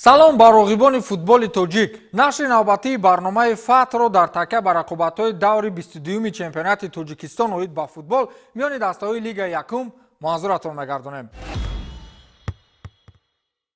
Салом ба роғибони футболи тоҷик. Нашри навбатии барномаи Фатҳро дар такя ба рақобатҳои даври 22-юми чемпионати Тоҷикистон оид ба футбол миёни дастаҳои Лигаи якум манзуратон мегардонем.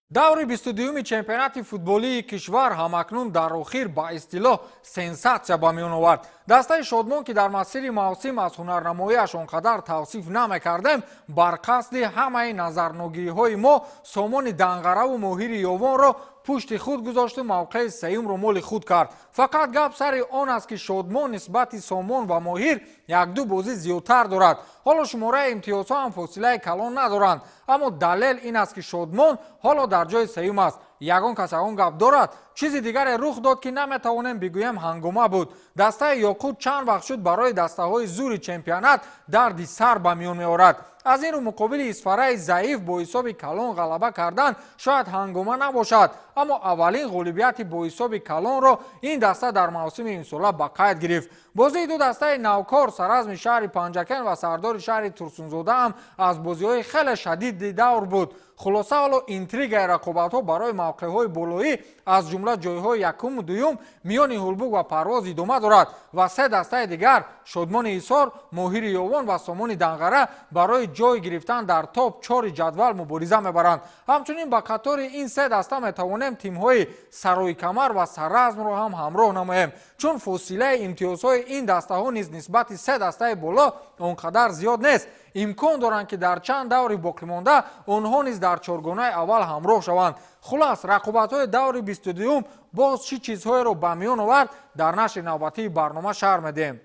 Даври 22-юми чемпионати футболии кишвар ҳамакнун дар охир ба истилоҳ сенсатсия ба миён овард. Дастаи Шодмон, ки дар масири мавсим аз ҳунарнамоиаш он қадар тавсиф намекардем, бар қасди ҳамаи назарногириҳои мо Сомони Данғараву Моҳири Ёвонро пушти худ гузошту мавқеи сеюмро моли худ кард. Фақат гап сари он аст, ки Шодмон нисбати Сомон ва Моҳир якду бозӣ зиёдтар дорад. Ҳоло шумораи имтиёзҳо ҳам фосилаи калон надоранд, аммо далел ин аст, ки Шодмон ҳоло дар ҷои сеюм аст. Ягон кас ягон гап дорад? Чизи дигаре рух дод, ки наметавонем бигӯем ҳангома буд. Дастаи Ёқут чанд вақт шуд барои дастаҳои зури чемпионат дарди сар ба миён меорад. Аз ин рӯ муқобили Исфараи заиф бо ҳисоби калон ғалаба кардан шояд ҳангома набошад, аммо аввалин ғолибияти бо ҳисоби калонро ин даста дар мавсими имсола ба қайд гирифт. Бозии ду дастаи навкор, Саразми шаҳри Панҷакент ва Сардори шаҳри Турсунзода ҳам аз бозиҳои хеле шадиди давр буд. Хулоса, ҳоло интригаи рақобатҳо барои мавқеъҳои болоӣ, аз ҷумла ҷойҳои якуму дуюм, миёни Ҳулбук ва Парвоз идома дорад ва се дастаи дигар, Шодмони Ҳисор, Моҳири Ёвон ва Сомони Данғара, барои ҷой гирифтан дар топ чори ҷадвал мубориза мебаранд. Ҳамчунин ба қатори ин се даста метавонем тимҳои Сароикамар ва Саразмро ҳам ҳамроҳ намоем, чун фосилаи имтиёзҳои ин дастаҳо низ нисбати се дастаи боло он қадар зиёд нест. Имкон доранд, ки дар чанд даври боқимонда онҳо низ дар чоргонаи аввал ҳамроҳ шаванд. Хулас, рақобатҳои даври 22-юм боз чӣ чизҳоеро ба миён овард, дар нашри навбатии барнома шарҳ медиҳем.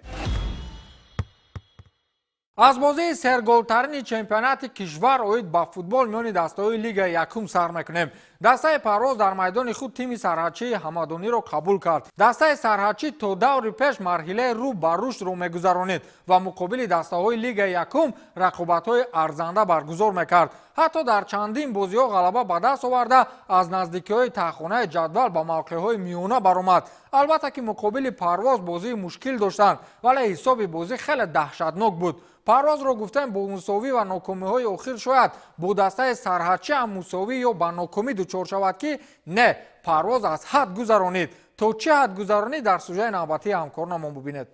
Аз бозии серголтарини чемпионати кишвар оид ба футбол миёни дастаҳои Лигаи якум сар мекунем. Дастаи Парвоз дар майдони худ тими сарҳадчии Ҳамадониро қабул кард. Дастаи сарҳадчӣ то даври пеш марҳилаи рӯ ба рушдро мегузаронид ва муқобили дастаҳои Лигаи якум рақобатҳои арзанда баргузор мекард. Ҳатто дар чандин бозиҳо ғалаба ба даст оварда, аз наздикиҳои таҳхонаи ҷадвал ба мавқеъҳои миёна баромад. Албатта ки муқобили Парвоз бозии мушкил доштанд, вале ҳисоби бозӣ хеле даҳшатнок буд. Парвозро гуфтем, бо мусовӣ ва нокомиҳои охир шояд бо дастаи сарҳадчӣ ҳам мусовӣ ё ба нокомӣ дучор шавад, ки не, Парвоз аз ҳад гузаронид. То чӣ ҳад гузаронид, дар сужаи навбатии ҳамкоронамон бубинед.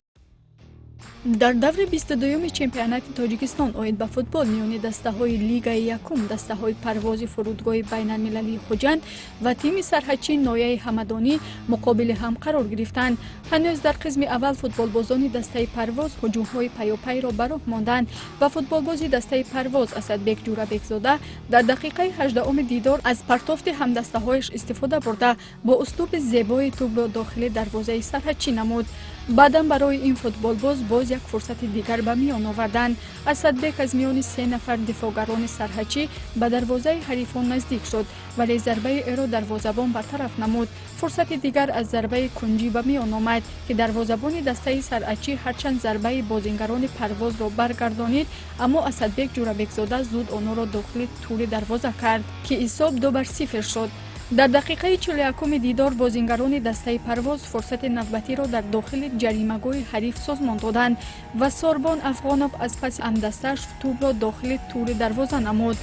Дар даври 22-юми чемпионати Тоҷикистон оид ба футбол миёни дастаҳои Лигаи якум, дастаҳои Парвози фурудгоҳи байналмилалии Хуҷанд ва тими сарҳадчии ноҳияи Ҳамадонӣ муқобили ҳам қарор гирифтанд. Ҳанӯз дар қисми аввал футболбозони дастаи Парвоз ҳуҷумҳои паёпайро ба роҳ монданд ва футболбози дастаи Парвоз Асадбек Ҷурабекзода дар дақиқаи 18-уми дидор аз партофти ҳамдастаҳояш истифода бурда, бо услуби зебои тӯбро дохили дарвозаи сарҳадчӣ намуд. Баъдан барои ин футболбоз боз як фурсати дигар ба миён оварданд. Асадбек аз миёни се нафар дифоъгарони сарҳадчӣ ба дарвозаи ҳарифон наздик шуд, вале зарбаи ӯро дарвозабон бартараф намуд. Фурсати дигар аз зарбаи кунҷӣ ба миён омад, ки дарвозабони дастаи сарҳадчӣ ҳарчанд зарбаи бозингарони Парвозро баргардонид, аммо Асадбек Ҷурабекзода зуд онҳоро дохили тӯри дарвоза кард, ки ҳисоб 2-0 шуд. Дар дақиқаи 41-уми дидор бозингарони дастаи Парвоз фурсати навбатиро дар дохили ҷаримагоҳи ҳариф созмон доданд ва Сорбон Афғонов аз паси ҳамдастааш тӯбро дохили тӯри дарвоза намуд.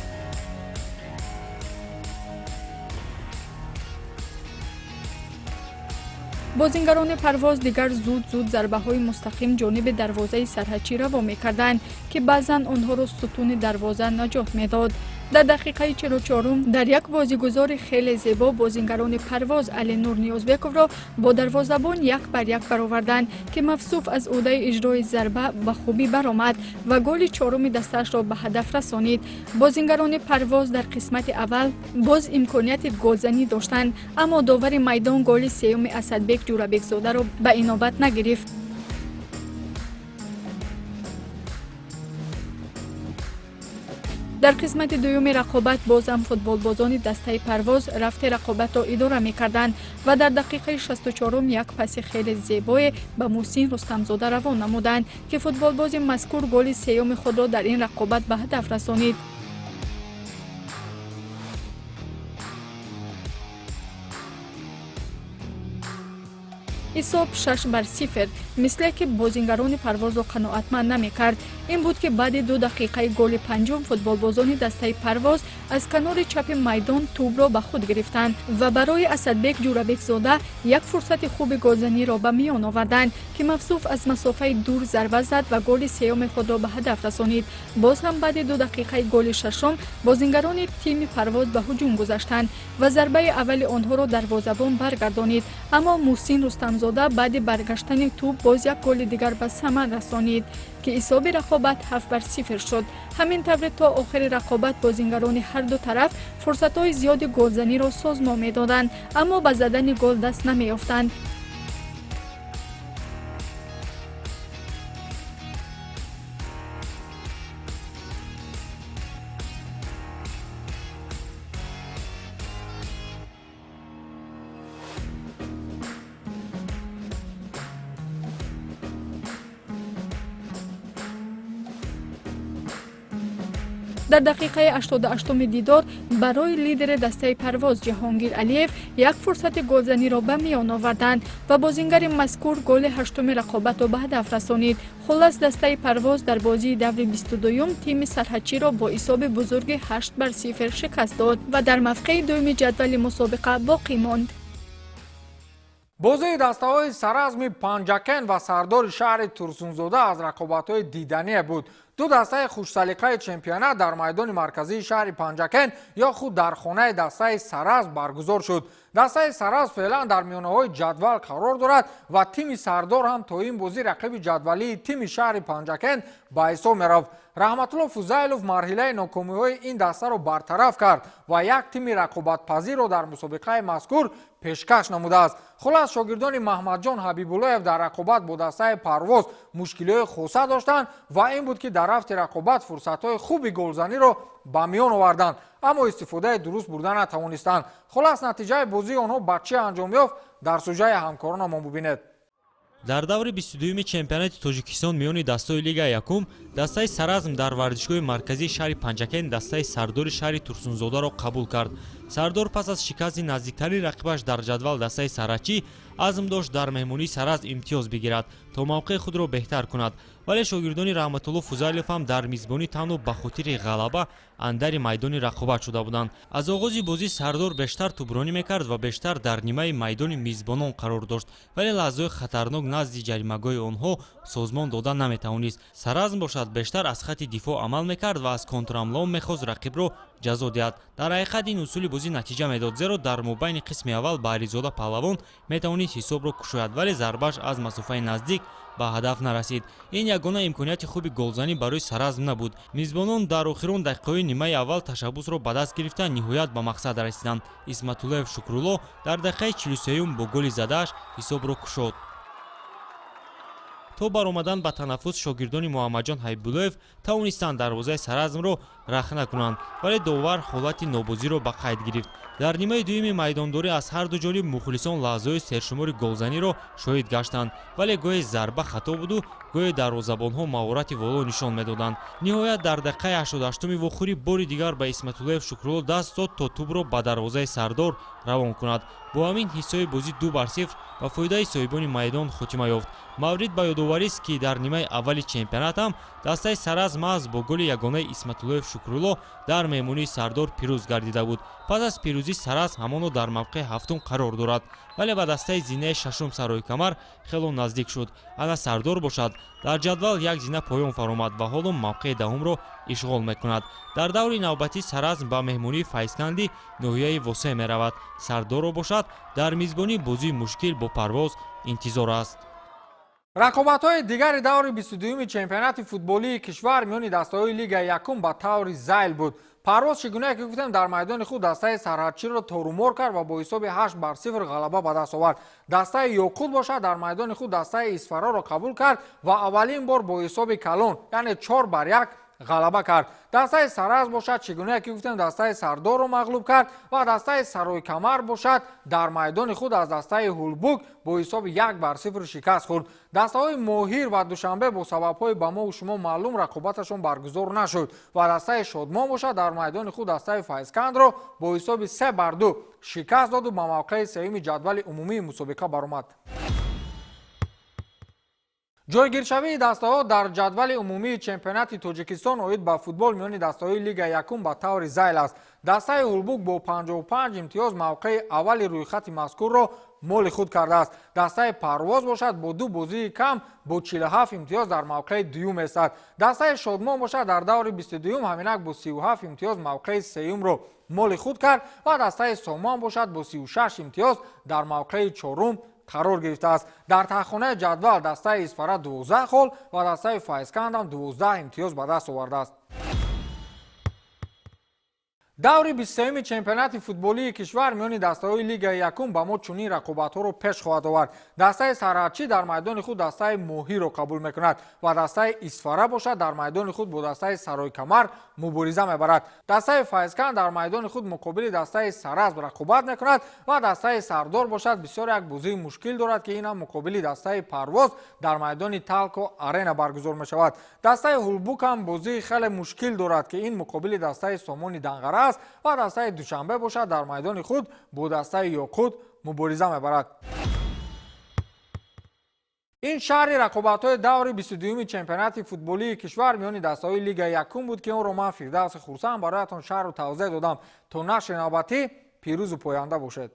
Бозингарони Парвоз дигар зуд-зуд зарбаҳои мустақим ҷониби дарвозаи сарҳадчӣ раво мекарданд, ки баъзан онҳоро сутуни дарвоза наҷот медод. Дар дақиқаи 44-ум дар як бозигузори хеле зебо бозингарони Парвоз Алинур Ниёзбековро бо дарвозабон як бар як бароварданд, ки мавсуф аз ӯҳдаи иҷрои зарба ба хубӣ баромад ва голи чоруми дастаашро ба ҳадаф расонид. Бозингарони Парвоз дар қисмати аввал боз имконияти голзанӣ доштанд, аммо довари майдон голи сеюми Асадбек Ҷурабекзодаро ба инобат нагирифт. Дар қисмати дуюми рақобат бозам футболбозони дастаи Парвоз рафти рақобатро идора мекарданд ва дар дақиқаи 64-ум як паси хеле зебое ба Муҳсин Рустамзода равон намуданд, ки футболбози мазкур голи сеюми худро дар ин рақобат ба ҳадаф расонид. Ҳисоб 6-0, мисле ки бозингарони Парвозро қаноатманд намекард. Ин буд, ки баъди 2 дақиқаи голи панҷум футболбозони дастаи Парвоз аз канори чапи майдон тӯбро ба худ гирифтанд ва барои Асадбек Ҷурабекзода як фурсати хуби голзаниро ба миён оварданд, ки мавсуф аз масофаи дур зарба зад ва голи сеюми худро ба ҳадаф расонид. Боз ҳам баъди 2 дақиқаи голи шашум бозингарони тими Парвоз ба ҳуҷум гузаштанд ва зарбаи аввали онҳоро дарвозабон баргардонид, аммо Муҳсин Рустамзода баъди баргаштани тӯб боз як голи дигар ба самар расонид, ки ҳисоби рақобат 7-0 шуд. Ҳамин тавре то охири рақобат бозингарони ҳарду тараф фурсатҳои зиёди голзаниро созмон медоданд, аммо ба задани гол даст намеёфтанд. Дар дақиқаи 88-уми дидор барои лидери дастаи Парвоз Ҷаҳонгир Алиев як фурсати голзаниро ба миён оварданд ва бозингари мазкур голи ҳаштуми рақобатро ба ҳадаф расонид. Хуллас, дастаи Парвоз дар бозии даври 22-юм тими Сарҳадчиро бо ҳисоби бузурги 8-0 шикаст дод ва дар мавқеи дуюми ҷадвали мусобиқа боқӣ монд. Бозии дастаҳои Саразми Панҷакент ва Сардори шаҳри Турсунзода аз рақобатҳои дидание буд. Ду дастаи хушсалиқаи чемпионат дар майдони марказии шаҳри Панҷакент ё худ дар хонаи дастаи Саразм баргузор шуд. Дастаи Саразм феълан дар миёнаҳои ҷадвал қарор дорад ва тими Сардор ҳам то ин бозӣ рақиби ҷадвалии тими шаҳри Панҷакент ба ҳисоб мерафт. Раҳматулло Фузайлов марҳилаи нокомиҳои ин дастаро бартараф кард ва як тими рақобатпазирро дар мусобиқаи мазкур пешкаш намудааст. Хулас, шогирдони Маҳмадҷон Ҳабибуллоев дар рақобат бо дастаи Парвоз мушкилиҳои хоса доштанд ва ин буд, ки дар рафти рақобат фурсатҳои хуби голзаниро ба миён оварданд, аммо истифодаи дуруст бурда натавонистанд. Хулас, натиҷаи бозии онҳо ба чӣ анҷом ёфт, дар сужаи ҳамкоронамон бубинед. Дар даври 22-юми чемпионати Тоҷикистон миёни дастаҳои Лигаи якум дастаи Саразм дар варзишгоҳи марказии шаҳри Панҷакент дастаи Сардори шаҳри Турсунзодаро қабул кард. Сардор пас аз шикасти наздиктарин рақибаш дар ҷадвал дастаи Сарачӣ азм дошт дар меҳмонии Саразм имтиёз бигирад то мавқеи худро беҳтар кунад, вале шогирдони Раҳматулло Фузайлов ҳам дар мизбонӣ танҳо ба хотири ғалаба андари майдони рақобат шуда буданд. Аз оғози бозӣ Сардор бештар тӯбронӣ мекард ва бештар дар нимаи майдони мизбонон қарор дошт, вале лаҳзаҳои хатарнок назди ҷаримагоҳи онҳо созмон дода наметавонист. Саразм бошад бештар аз хатти дифоъ амал мекард ва аз контрамлон мехост рақибро ҷазо диҳад. Дар ҳақиқат ин усули бозӣ натиҷа медод, зеро дар мобайни қисми аввал Баҳризода Паҳлавон метавонист ҳисобро кушояд, вале зарбааш аз масофаи наздик ба ҳадаф нарасид. Ин ягона имконияти хуби голзанӣ барои Саразм набуд. Мизбонон дар охирон дақиқаҳои нимаи аввал ташаббусро ба даст гирифта ниҳоят ба мақсад расиданд. Исматуллоев Шукрулло дар дақиқаи 43-юм бо голи задааш ҳисобро кушод. То баромадан ба танаффус шогирдони Муҳаммадҷон Ҳабибуллоев тавонистанд дарвозаи Саразмро рахна кунанд, вале довар ҳолати нобозиро ба қайд гирифт. Дар нимаи дуюми майдондорӣ аз ҳар ду ҷониб мухлисон лаҳзаҳои сершумори голзаниро шоҳид гаштанд, вале гоҳе зарба хато буду гоҳе дарвозабонҳо маҳорати воло нишон медоданд. Ниҳоят дар дақиқаи 88-уми вохӯрӣ бори дигар ба Исматуллоев Шукрулло даст дод то тӯбро ба дарвозаи Сардор равон кунад. Бо ҳамин ҳиссои бозӣ 2-0 ба фоидаи соҳибони майдон хотима ёфт. Маврид ба ёдоварист, ки дар нимаи аввали чемпионат ҳам дастаи Саразм маҳз бо голи ягонаи Исматуллоев Шукрулло дар меҳмонии Сардор пирӯз гардида буд. Пас аз пирӯзӣ Саразм ҳамоно дар мавқеи ҳафтум қарор дорад, вале ба дастаи зинаи шашум Сарои Камар хело наздик шуд. Ана Сардор бошад дар ҷадвал як зина поён фаромад ва ҳоло мавқеи даҳумро ишғол мекунад. Дар даври навбатӣ Саразм ба меҳмонии Файзканди ноҳияи Восе меравад. Сардорро бошад дар мизбонии бозии мушкил бо Парвоз интизор аст. Рақобатҳои дигари даври 22-юми чемпионати футболии кишвар миёни дастаҳои Лигаи якум ба таври зайл буд. Парвоз, чӣ гунае ки гуфтем, дар майдони худ дастаи Сарҳадчиро торумор кард ва бо ҳисоби 8-0 ғалаба ба даст овард. Дастаи Ёқут бошад дар майдони худ дастаи Исфараро қабул кард ва аввалин бор бо ҳисоби калон, яъне 4-1 ғалаба кард. Дастаи Саразм бошад, чӣ гунае ки гуфтем, дастаи Сардорро мағлуб кард ва дастаи Сарои Камар бошад дар майдони худ аз дастаи Ҳулбук бо ҳисоби 1-0 шикаст хӯрд. Дастаҳои Моҳир ва Душанбе бо сабабҳои ба мову шумо маълум рақобаташон баргузор нашуд ва дастаи Шодмон бошад дар майдони худ дастаи Файзкандро бо ҳисоби 3-2 шикаст доду ба мавқеи сеюми ҷадвали умумии мусобиқа баромад. Ҷойгиршавии дастаҳо дар ҷадвали умумии чемпионати Тоҷикистон оид ба футбол миёни дастаҳои Лигаи якум ба таври зайл аст. Дастаи Ҳулбук бо 55 имтиёз мавқеи аввали рӯйхати мазкурро моли худ кардааст. Дастаи Парвоз бошад, бо ду бозии кам бо 47 имтиёз дар мавқеи дуюм местад. Дастаи Шодмон бошад, дар даври 22-юм ҳаминак бо 37 имтиёз мавқеи сеюмро моли худ кард ва дастаи Сомон бошад, бо 36 имтиёз дар мавқеи чорум қарор гирифтааст. Дар таҳхонаи ҷадвал дастаи Исфара 12 хол ва дастаи Файзкандам 12 имтиёз ба даст овардааст. Даври 23-юми чемпионати футболии кишвар миёни дастаҳои Лигаи якум ба мо чунин рақобатҳоро пеш хоҳад овард. Дастаи Сарҳадчӣ дар майдони худ дастаи Моҳиро қабул мекунад ва дастаи Исфара бошад, дар майдони худ бо дастаи Саройкамар мубориза мебарад. Дастаи Файзканд дар майдони худ муқобили дастаи Саразм рақобат мекунад ва дастаи Сардор бошад, бисёр як бозии мушкил дорад, ки инам муқобили дастаи Парвоз дар майдони Талко Арена баргузор мешавад. Дастаи Ҳулбук ҳам бозии хеле мушкил дорад, ки ин муқобили дастаи Сомони Данғара аст ва дастаи Душанбе бошад, дар майдони худ бо дастаи Ёқут мубориза мебарад. Ин шаҳри рақобатҳои даври 22-юми чемпионати футболии кишвар миёни дастаҳои Лигаи якум буд, ки онро ман, Фирдавси Хурсанд, бароятон шаҳру тавзеҳ додам. То нашри навбатӣ пирӯзу поянда бошед.